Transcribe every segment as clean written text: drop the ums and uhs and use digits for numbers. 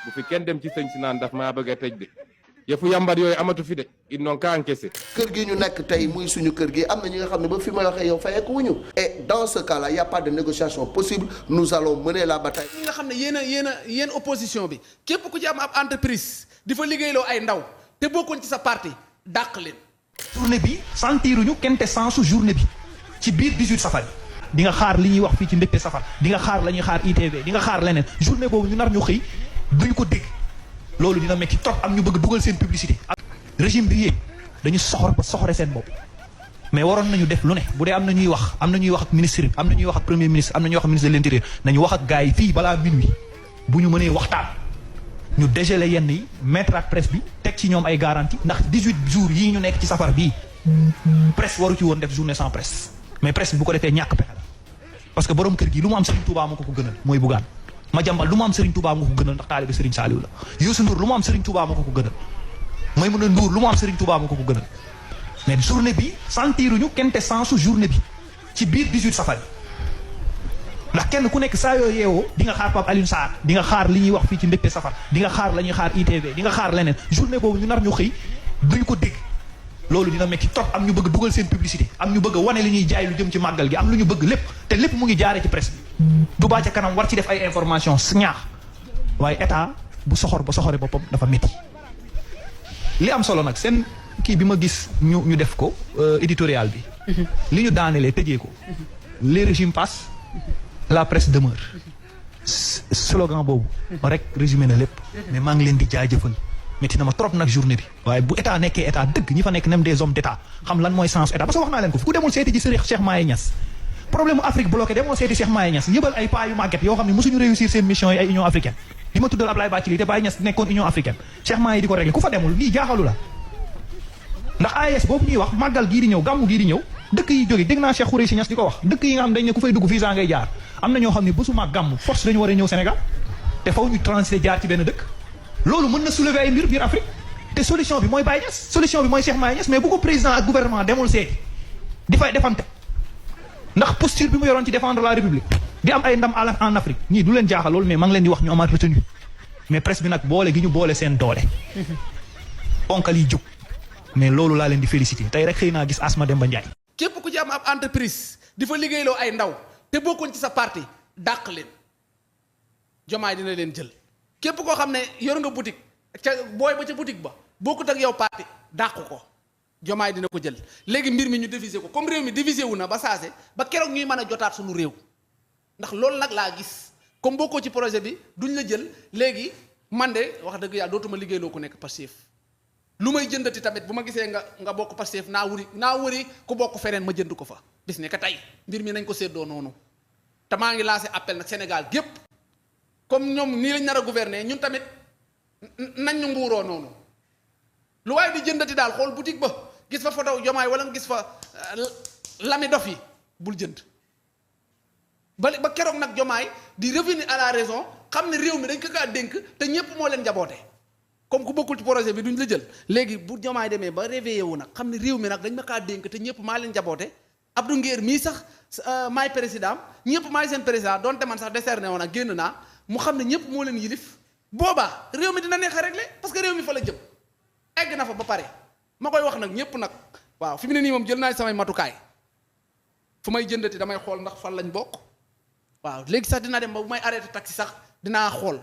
bu fi kenn dem ci sëñ si naan daf maa bëgg a tëj de yëfu yambar yooyu amatu fi de ils n'ont qu'à encaisser. kër gi ñu nekk tey muy suñu kër gi am na ñi nga xam ne ba fi may waxee yow fayeeku wuñu et dans ce cas là y a pas de négociation possible nous allons mener la bataille. ñi nga xam ne yéen opposition bi képp ku ci am ab entreprise di fa liggéeyloo ay ndaw te bokkoon ci sa parti dàq leen. journée bi sentiruñu kente sensu journée bi ci biir 18 safar di nga xaar li ñuy wax fii ci mbégte safar di nga xaar la ñuy xaar ITV di nga xaar leneen journée boobu ñu nar ñu xëy duñu ko dégg loolu dina metti trop am ñu bëgg dugal seen publicité. régime bi yéen dañu soxor ba soxore seen bopp mais waroon nañu def lu ne bu dee am na ñuy wax ak ministre am na ñuy wax ak premier ministre am na ñuy wax ak ministre de l'intérieur nañu wax ak gars yi fii balaa minuit bu ñu mënee waxtaan ñu dégeler yenn yi mettre ak presse bi teg ci ñoom ay garantie ndax 18 jours yii ñu nekk ci safar bii presse waru ci woon def journée sans presse mais presse bi bu ko defee ñàkk pexe la parce que borom kër gi lu mu am Serigne Touba moo ko gënal mooy Bougane Madiambal lu mu am Serigne Touba moo ko gënal ndax taalibe Serigne Saliou la Youssou Ndour lu mu am Serigne Touba moo ko gënal Maïmouna Ndour lu mu am Serigne Touba moo ko gënal mais journée bi sentiruñu kente sensu journée bi ci biir 18 safar ndax kenn ku nekk saa yoo yeewoo di nga xaar Pape Alioune Sarr di nga xaar li ñuy wax fii ci mbégte safar di nga xaar la ñuy xaar ITV di nga xaar leneen journée boobu ñu nar ñu xëy duñu ko dégg loolu dina metti trop am ñu bëgg dugal seen publicité am ñu bëgg wane li ñuy jaay lu jëm ci màggal gi am lu ñu bëgg lépp te lépp mu ngi jaaree ci presse bi du baa ca kanam war ci def ay information ñaax waaye état bu soxor ba soxore boppam dafa metti li am solo nag seen kii bi ma gis ñu def ko éditorial bi li ñu daanelee tëjee ko les régimes passent la presse demeure slogan boobu rek résumé na lépp mais maa ngi leen di jaajëfal metti na ma trop nag journée bi waaye bu état nekkee état dëgg ñi fa nekk même des hommes d'état xam lan mooy sens état parce que wax naa leen ko fi ku demul seeti ji Cheikh Maye Niass problème mu Afrique bloqué demoo seeti Cheikh Maye Niass yëbal ay pas yu màgget yoo xam ne mosuñu réussir seen mission yi ay Union africaine li ma tuddal Ablaye Bathily te Baye Niass nekkoon Union africaine Cheikh Maye di ko réglé ku fa demul lii jaaxalu la ndax AES boobu ñuy wax màggal gii di ñëw gàmmu gii di ñëw dëkk yi jóge dégg naa Cheikh Khoureyssi Niass di ko wax dëkk yi nga xam dañ ne ku fay dugg visa ngay jaar am na ñoo xam ne bésuma gàmmu force dañu war a ñëw Sénégal te faw ñu transiter jaar ci benn dëkk loolu mën na soulever ay mbir biir Afrique te solution bi mooy Baye Niass solution bi mooy Cheikh Maye Niass mais bu ko président ak gouvernement demul seeti di fay defante ndax posture bi mu yoroon ci défendre la République di am ay ndam en Afrique ñii du leen jaaxal loolu mais maa ngi leen di wax ñu amaat retenu mais presse bi nag boole gi ñu boole seen doole ponkal yi jóg mais loolu laa leen di féliciter tey rek xëy naa gis Asma Demba Ndiaye. képp ku ci am ab entreprise di fa liggéeyloo ay ndaw te bokkoon ci sa parti dàq leen Jomaay dina leen jël képp koo xam ne yor nga boutique ca booy ba ca boutique ba bokkut ak yow parti dàq ko Jomaay dina ko jël léegi mbir mi ñu diviser ko comme réew mi diviser wu na ba saase ba keroog ñuy mën a jotaat suñu réew ndax loolu nag laa gis comme bokkoo ci projet bi duñ la jël léegi man de wax dëgg yàlla dootuma liggéeyloo ku nekk Pastef lu may jëndati tamit bu ma gisee nga bokk Pastef naa wuri ku bokk feneen ma jënd ko fa bis ne que tey mbir mi nañ ko séddoo noonu te maa ngi lancé appel nag Sénégal gépp comme ñoom nii lañ nar a gouverner ñun tamit nañ ñu nguuroo noonu lu waaye di jëndati daal xool boutique ba gis fa photo Jomaay wala nga gis fa lami dof yi bul jënd ba keroog nag Jomaay di revenir à la raison xam ne réew mi dañ ko kaa dénk te ñépp moo leen jaboote comme ku bokkul ci projet bi duñ la jël léegi bu Jomaay demee ba réveillé wu nag xam ne réew mi nag dañ ma kaa dénk te ñëpp maa leen jaboote Abdou Nguer mii sax maay président ñëpp maay seen président donte man sax décerné woon ak génn naa mu xam ne ñëpp moo leen yilif boobaa réew mi dina neex a réglé parce que réew mi fa la jëm egg na fa ba pare ma koy wax nag ñëpp nag waaw fi mu ne nii moom jël naa samay matukaay fu may jëndati damay xool ndax fan lañ bokk waaw léegi sax dina dem ba bu may arrêté taxi sax dinaa xool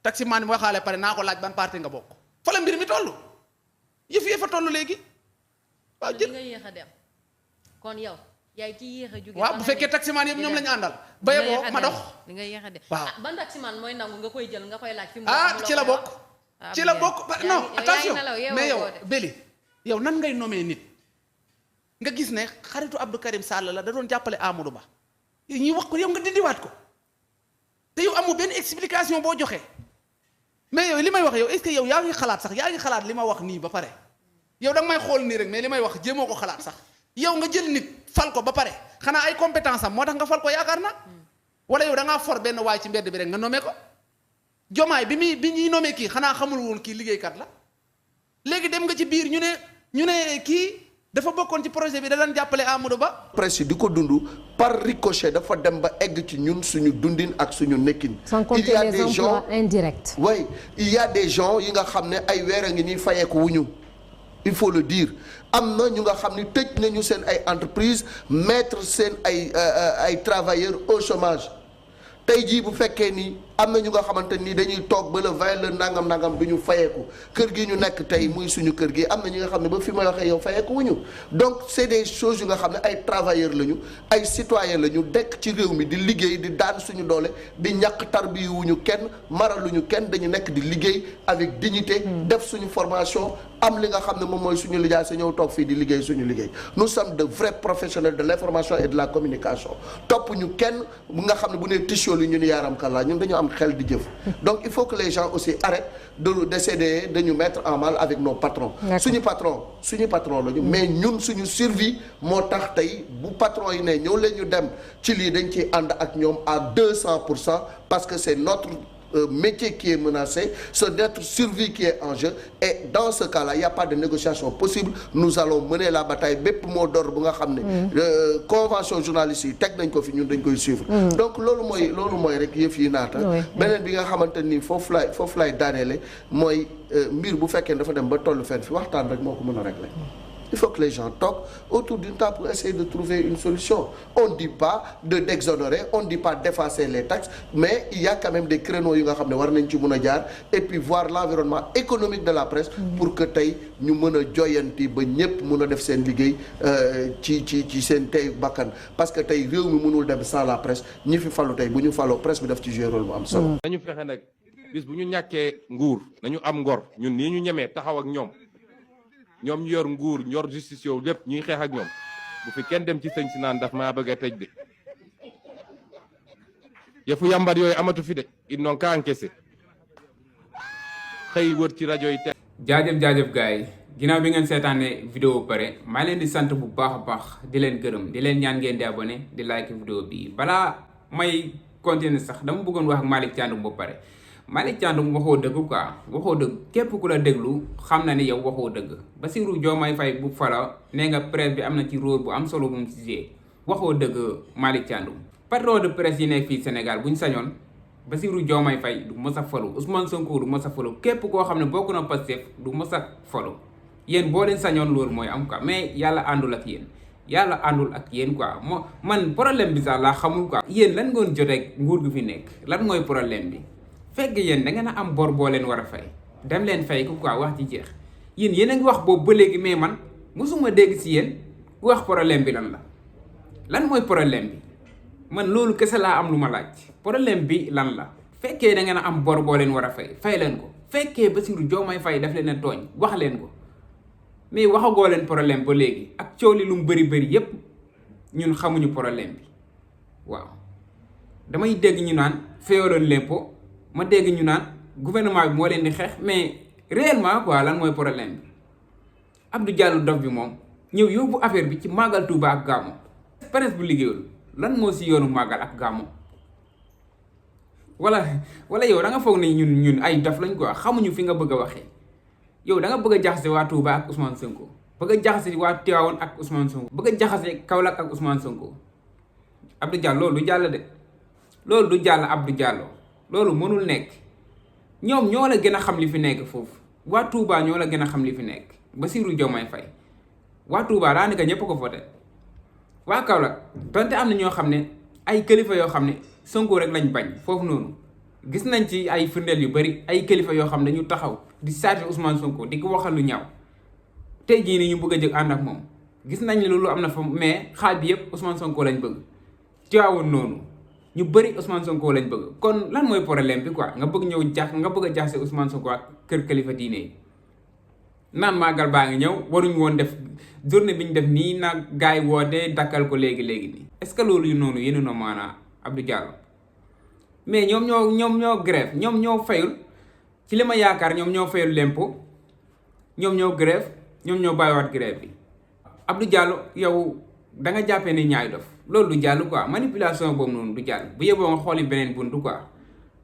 taxi maan bi waxaale pare naa ko laaj ban parti nga bokk fa la mbir mi toll yëf yi fa toll léegi waaw jël nga yéex a dem kon yow yaay ci yéex a jóge waaw bu fekkee taximaan yëpp ñoom la ñu àndal baye boo ma dox di nga yéex a dem waaw ban taximaan mooy nangu nga koy jël nga koy laaj fi mu ci la bokk ci la bokk non attention mais yow Béli yow nan ngay nommer nit nga gis ne xaritu Abdou Karim Sall la da doon jàppale Amadou Ba ñuy wax ko yow nga dindiwaat ko te yow amu benn explication boo joxe mais yow li may wax yow est-ce que yow yaa ngi xalaat li ma wax nii ba pare yow da nga may xool nii rek mais li may wax jéemoo ko xalaat sax yow nga jël nit fal ko ba pare xanaa ay compétence am moo tax nga fal ko yaakaar na wala yow da ngaa for benn waay ci mbedd bi rek nga nommé ko Jomaay bi ñuy nommé kii xanaa xamul woon kii liggéeykat la léegi dem nga ci biir ñu ne kii dafa bokkoon ci projet bi da daan jàppale Amadou Ba. presse yi di ko dund par ricochet dafa dem ba egg ci ñun suñu dundin ak suñu nekkin. sans compter les emplois indirects. oui il y a des gens yi nga xam ne ay weer a ngi nii fayeeku wuñu il faut le dire am na ñu nga xam ni tëj nañu seen ay entreprise mettre seen ay travailleurs au chômage tey jii bu fekkee ni am na ñu nga xamante ni dañuy toog ba le 20 le nangam du ñu fayeeku kër gi ñu nekk tey muy suñu kër gi am na ñi nga xam ne ba fi may waxee yow fayeeku wuñu donc c'est des choses yu nga xam ne ay travailleurs lañu ay citoyens lañu dekk ci réew mi di liggéey di daan suñu doole di ñàkk tarbiyu wuñu kenn maraluñu kenn dañu nekk di liggéey avec dignité def suñu formation am li nga xam ne moom mooy suñu lijaay sa ñëw toog fii di liggéey suñu liggéey nous sommes de vrais professionnels de l'information et de la communication topp ñu kenn bu nga xam ne bu nee tissu li ñu ni yaaram kàllaa ñun dañu am xel di jëf donc il faut que les gens aussi arrêtent d'essayer de nous mettre en mal avec nos patrons suñu patron lañu mais ñun suñu survie moo tax tey bu patron yi ne ñëw leen ñu dem ci lii dañ ciy ànd ak ñoom à 200% parce que c'est notre métier qui est menacé, c'est notre survie qui est en jeu et dans ce cas-là il n'y a pas de négociation possible nous allons mener la bataille bépp moo door bu nga xam ne convention journaliste yi teg nañ ko fi ñun dañ koy suivre donc loolu mooy rek yëf yi naata beneen bi nga xamante ni foofu lay daaneele mooy mbir bu fekkee dafa dem ba tollu fenn fi waxtaan rek moo ko mën a régler il faut que les gens toquent autour d'une table pour essayer de trouver une solution. On ne dit pas d'exonérer, on ne dit pas d'effacer les taxes, mais il y a quand même des créneaux yu nga xam ne war nañ ci mën a jaar et puis voir l'environnement économique de la presse pour que tey ñu mën a joyanti ba ñëpp mën a def seen liggéey ci seen tey bakkan parce que tey réew mi mënul dem sans la presse ñi fi falu tey bu ñu faloo presse bi daf ci jouer rôle bu am solo. nañu fexe nag bis bu ñu ñàkkee nguur nañu am ngor ñun nii ñu ñemee taxaw ak ñoom ñu yor nguur yor justice yow lépp ñuy xeex ak ñoom bu fi kenn dem ci sëñ si naan daf maa bëgg a tëj de yëfu yàmbar yooyu amatu fi de ils n'ont qu'à encaisser xëy wër ci rajo yi te jaajëf gars yi ginnaaw bi ngeen seetaanee vidéo pare maa leen di sant bu baax a baax di leen gërëm di leen ñaan ngeen di abonné di like vidéo bi balaa may continuer sax dama bëggoon wax ak Malick Thiandoum ba pare Malick Thiandoum waxoo dëgg quoi waxoo dëgg képp ku la déglu xam na ni yow waxoo dëgg Bassirou Diomaye Faye bu fala nee nga presse bi am na ci rôle bu am solo bu mu ci joué waxoo dëgg Malick Thiandoum patron de presse yi nekk fii Sénégal bu ñu sañoon Bassirou Diomaye Faye du mës a falu Ousmane Sonko du mës a falu képp koo xam ne bokk na Pastef du mës a falu yéen boo leen sañoon loolu mooy am quoi mais yàlla àndul ak yéen quoi man problème bi sax laa xamul quoi yéen lan ngoon jotee nguur gu fi nekk lan mooy problème bi fekk yéen da ngeen a am bor boo leen war a fay dem leen fay ko quoi wax ci jeex yéen a ngi wax boobu ba léegi mais man mosuma dégg si yéen ku wax problème bi lan mooy problème bi man loolu kese laa am lu ma laaj problème bi lan la fekkee da ngeen a am bor boo leen war a fay leen ko fekkee Bassirou Diomaye Faye daf leen a tooñ wax leen ko mais waxagoo leen problème ba léegi ak coow li lu mu bëri yépp ñun xamuñu problème bi waaw damay dégg ñu naan féewaloon l'impôt ma dégg ñu naan gouvernement bi moo leen di xeex mais réellement quoi lan mooy problème bi Abdou Diallo dof bi moom ñëw yóbbu affaire bi ci màggal Touba ak Gàmmu presse bu liggéeyul lan moo si yoonu màggal ak Gàmmu wala yow da nga foog ne ñun ay dof lañ quoi xamuñu fi nga bëgg a waxee yow da nga bëgg a jaxase waa Touba ak Ousmane Sonko bëgg a jaxase waa Tivaouane ak Ousmane Sonko bëgg a jaxase Kaolack ak Ousmane Sonko Abdou Diallo loolu du jàll de loolu du jàll Abdou Diallo loolu mënul nekk ñoom ñoo la gën a xam li fi nekk foofu waa Touba ñoo la gën a xam li fi nekk Bassirou Diomaye Faye waa Touba daanaka ñëpp ko voté waa Kaolack donte am na ñoo xam ne ay kilifa yoo xam ne Sonko rek lañ bañ foofu noonu gis nañ ci ay firndeel yu bari ay kilifa yoo xam ne ñu taxaw di saati Ousmane Sonko di ko waxal lu ñaaw tey jii nii ñu bëgg a jëg ànd ak moom gis nañ ne loolu am na fa mais xaal bi yëpp Ousmane Sonko lañ bëgg Tiwaawoon noonu ñu bëri Ousmane Sonko lañ bëgg kon lan mooy problème bi quoi nga bëgg nga bëgg a jaxase Ousmane Sonko ak kër kilifa diine yi naan màggal baa ngi ñëw waruñu woon def journée bi ñu def nii nag gars yi woote dakkal ko léegi nii est-ce que loolu yu noonu yéen a maanaa Abdou Diallo mais ñoom ñoo grève ñoom ñoo fayul ci li ma yaakaar ñoom ñoo fayul l'impôt ñoom ñoo grève ñoom ñoo bàyyiwaat grève bi Abdou Diallo yow da nga jàppee ne ñaay dof loolu du jàll quoi manipulation boobu noonu du jàll bu yeboo nga xooli beneen buntu quoi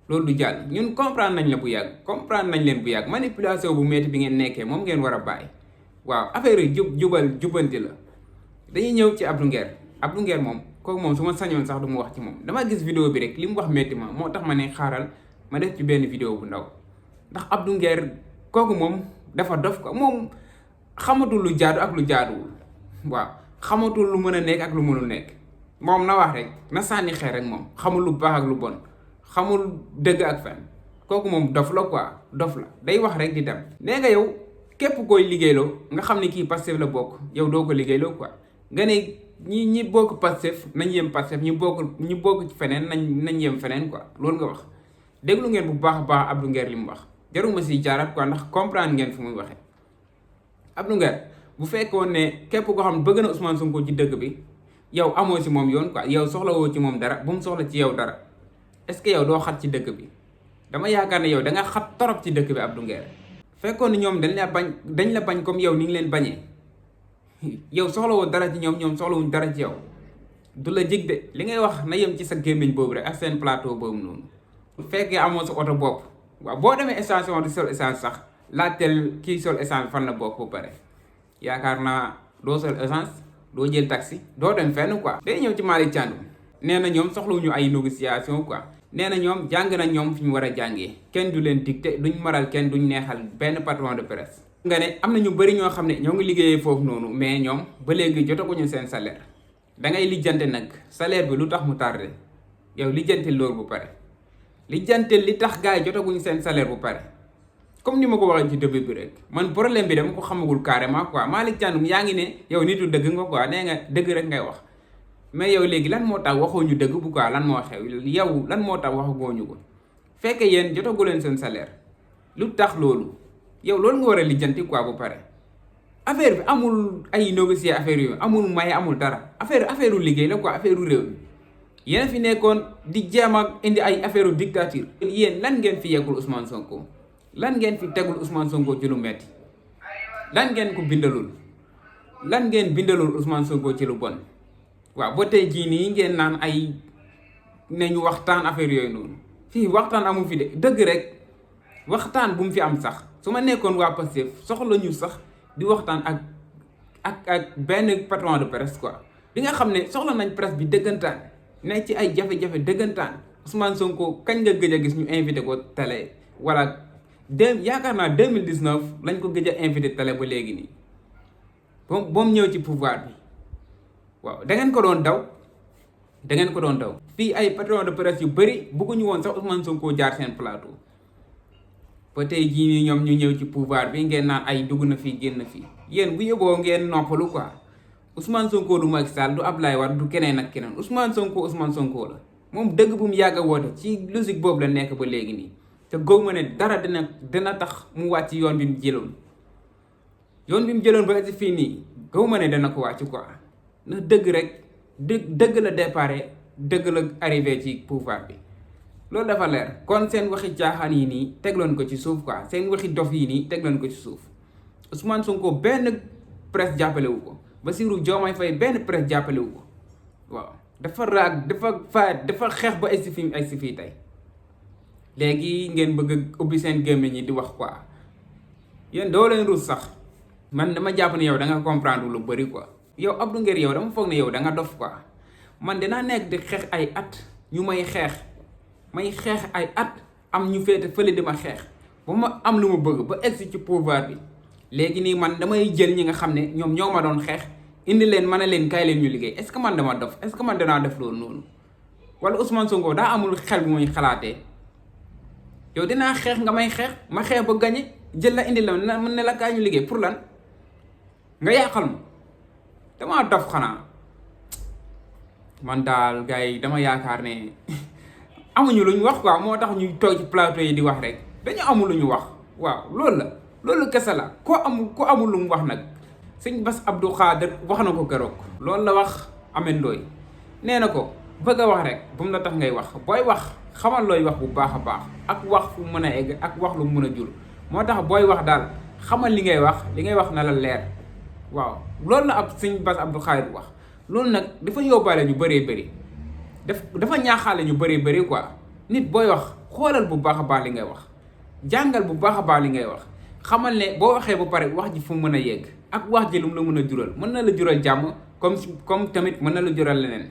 loolu du jàll ñun comprendre nañ la bu yàgg comprendre nañ leen bu yàgg manipulation bu metti bi ngeen nekkee moom ngeen war a bàyyi waaw affaire yi jubanti la. dañuy ñëw ci Abdou Nguer moom kooku moom su ma sañoon sax du mu wax ci moom dama gis vidéo bi rek li mu wax métti ma moo tax ma ne xaaral ma def ci benn vidéo bu ndaw ndax Abdou Nguer kooku moom dafa dof ko moom xamatul lu jaadu ak lu jaaduwul waaw xamatul lu mën a nekk ak lu mënul nekk moom na wax rek na sànni xeer rek moom xamul lu baax ak lu bon xamul dëgg ak fen kooku moom dof la quoi dof la day wax rek di dem. nee nga yow képp koy liggéeyloo nga xam ne kii Pastef la bokk yow doo ko liggéeyloo quoi nga ne ñi bokk Pastef nañ yem Pastef ñu bokk ci feneen nañ yem feneen quoi loolu nga wax. déglu ngeen bu baax a baax Abdou Nguer li mu wax jaruma si jaaraat quoi ndax comprendre ngeen fu muy waxee Abdou Nguer bu fekkoon ne képp koo xam ne bëgg na Ousmane Sonko ci dëgg bi yow amoo si moom yoon quoi yow soxlawoo ci moom dara bu mu soxla ci yow dara est-ce que yow doo xat ci dëkk bi dama yaakaar ne yow da nga xat torop ci dëkk bi Abdou Nguer fekkoon ne ñoom dañ la bañ comme yow ni ngi leen bañee yow soxlawoo dara ci ñoom soxlawuñ dara ci yow du la jig de li ngay wax na yem ci sa gémmiñ boobu rek ak seen plateau boobu noonu. bu fekkee amoo sa oto bopp waaw boo demee station di sol essence sax laajteel kii sol essence fan la bokk ba pare yaakaar naa doo sol essence doo jël taxi doo dem fenn quoi. day ñëw ci Malick Thiandoum nee na ñoom soxlawuñu ay négociation quoi nee na ñoom jàng na ñoom fi ñu war a jàngee kenn du leen dicté duñ maral kenn duñ neexal benn patron de presse. nga ne am na ñu bëri ñoo xam ne ñoo ngi liggéeyee foofu noonu mais ñoom ba léegi jotaguñu seen salaire da ngay lijjante nag salaire bi lu tax mu tardé yow lijjante loolu bu pare. lijjante li tax gars yi jotaguñu seen salaire bu pare comme ni ma ko waxee ci début bi rek man problème bi dama ko xamagul carrément quoi Malick Thiandoum yaa ngi ne yow nitu dëgg nga quoi nee nga dëgg rek ngay wax mais yow léegi lan moo tax waxoo ñu dëgg bu quoi lan moo xew yow lan moo tax waxagoo ñu ko fekke yéen jotagu leen seen salaire lu tax loolu yow loolu nga war a lijjanti quoi bu pare affaire bi amul ay négocier affaire yooyu amul maye amul dara affaire u liggéey la quoi affaire u réew mi yéen fi nekkoon di jéem a indi ay affaire dictature yéen lan ngeen fi yeggul Ousmane Sonko lan ngeen fi tegul Ousmane Sonko ci lu metti lan ngeen ko bindalul lan ngeen bindalul Ousmane Sonko ci lu bon waaw ba tey jii nii ngeen naan ay nañu waxtaan affaire yooyu noonu fii waxtaan amu fi de dëgg rek waxtaan bu mu fi am sax su ma nekkoon waa Pastef soxla ñu sax di waxtaan ak benn patron de presse quoi bi nga xam ne soxla nañ presse bi dëggantaan nekk ci ay jafe-jafe dëggantaan Ousmane Sonko kañ nga gëj a gis ñu invité ko télé wala yaakaar naa 2019 lañ ko gëj a invité télé ba léegi nii ba mu ñëw ci pouvoir bi waaw da ngeen ko doon daw fii ay patron de presse yu bëri bëgguñu woon sax Ousmane Sonko jaar seen plateau ba tey jii nii ñoom ñu ñëw ci pouvoir bi ngeen naan ay dugg na fii génn fii yéen bu yóbboo ngeen noppalu quoi Ousmane Sonko du Macky Sall du Abdoulaye Wade du keneen ak keneen Ousmane Sonko la moom dëgg bu mu yàgg a woote ci logique boobu la nekk ba léegi nii te góob ma ne dara dina tax mu wàcc yoon bi mu jëloon ba ci fii nii góob ma ne dana ko wàcc quoi na dëgg rek dëgg la déparé dëgg la arrivé ci pouvoir bi loolu dafa leer kon seen waxi caaxaan yi nii tegloon ko ci suuf quoi seen waxi dof yi nii tegloon ko ci suuf Ousmane Sonko benn presse jàppalewu ko Bassirou Diomaye Faye benn presse jàppalewu ko waaw dafa xeex ba ay si fii tey léegi ngeen bëgg a ubbi seen gémmiñ ñi di wax quoi yéen doo leen ruus sax man dama jàpp ne yow da nga comprendre lu bëri quoi yow Abdou Nguer yow dama foog ne yow da nga dof quoi man dinaa nekk di xeex ay at ñu may xeex ay at am ñu féete fële di ma xeex ba ma am lu ma bëgg ba egsi ci pouvoir bi léegi nii man damay jël ñi nga xam ne ñoom ñoo ma doon xeex indi leen ma ne leen kaay leen ñu liggéey est-ce que man dama dof est-ce que man danaa def loolu noonu wala Ousmane Sonko daa amul xel bu muy xalaatee yow dinaa xeex nga may xeex ma xeex ba gañe jël la indi la mën ne la kaay ñu liggéey pour lan nga yàqal ma damaa dof xanaa man daal gars yi dama yaakaar ne amuñu lu ñu wax quoi moo tax ñuy toog ci plateau yi di wax rek dañu amul lu ñu wax waaw loolu kese la ko amul lu mu wax nag sëñ Bass Abdou Khader wax na ko keroog loolu la wax Ameth Ndoye nee na ko bëgg a wax rek bu mu la tax ngay wax booy wax xamal looy wax bu baax a baax ak wax fu mën a egg ak wax lu mën a jur moo tax booy wax daal xamal li ngay wax na la leer waaw loolu la ab sëñ Bass Abdou Khader wax loolu nag dafa yóbbaale ñu bëree bëri dafa ñaaxaale ñu bëree bëri quoi nit booy wax xoolal bu baax a baax li ngay wax jàngal bu baax a baax li ngay wax xamal ne boo waxee ba pare wax ji fu mu mën a yegg ak wax ji lu mu la mën a jural mën na la jural jàmm comme tamit mën na la jural leneen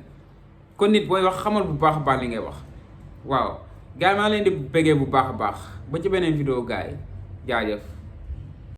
kon nit booy wax xamal bu baax a baax li ngay wax waaw gars yi maa leen di bëggee bu baax a baax ba ci beneen vidéo gars yi jaajëf